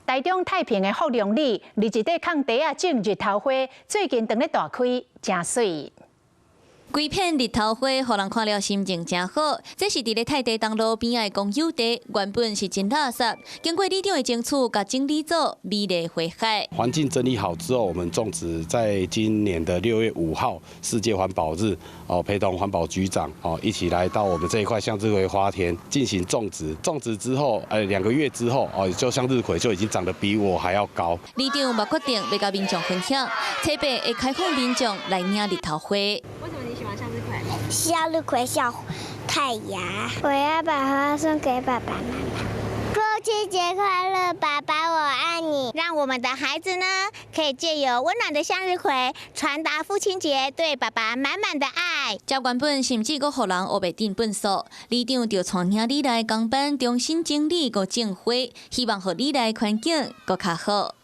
台中太平的福隆里，佇一塊空地仔種日頭花，最近當咧大開，誠媠。規片日頭花，予人看了心情誠好。這是佇咧太地東路邊仔的公有地，原本是真垃圾，經過里長的爭取，共整理做美麗花海。環境整理好之後，我們種植在今年的6月5號世界環保日，哦，陪同環保局長哦一起來到我們這一塊向日葵花田進行種植。種植之後，2個月之後，哦，就向日葵就已經長得比我還要高。里長嘛決定欲佮民眾分享，初八會開放民眾來領日頭花。為什麼你喜歡向日葵？向日葵像太陽。我要把花送給爸爸媽媽。父親節快樂，爸爸我愛你。讓我們的孩子呢，可以借由溫暖的向日葵，傳達父親節對爸爸滿滿的愛。這原本甚至閣予人烏白擲糞埽，里長就帶領里內工班重新整理閣種花，希望予里內環境閣較好。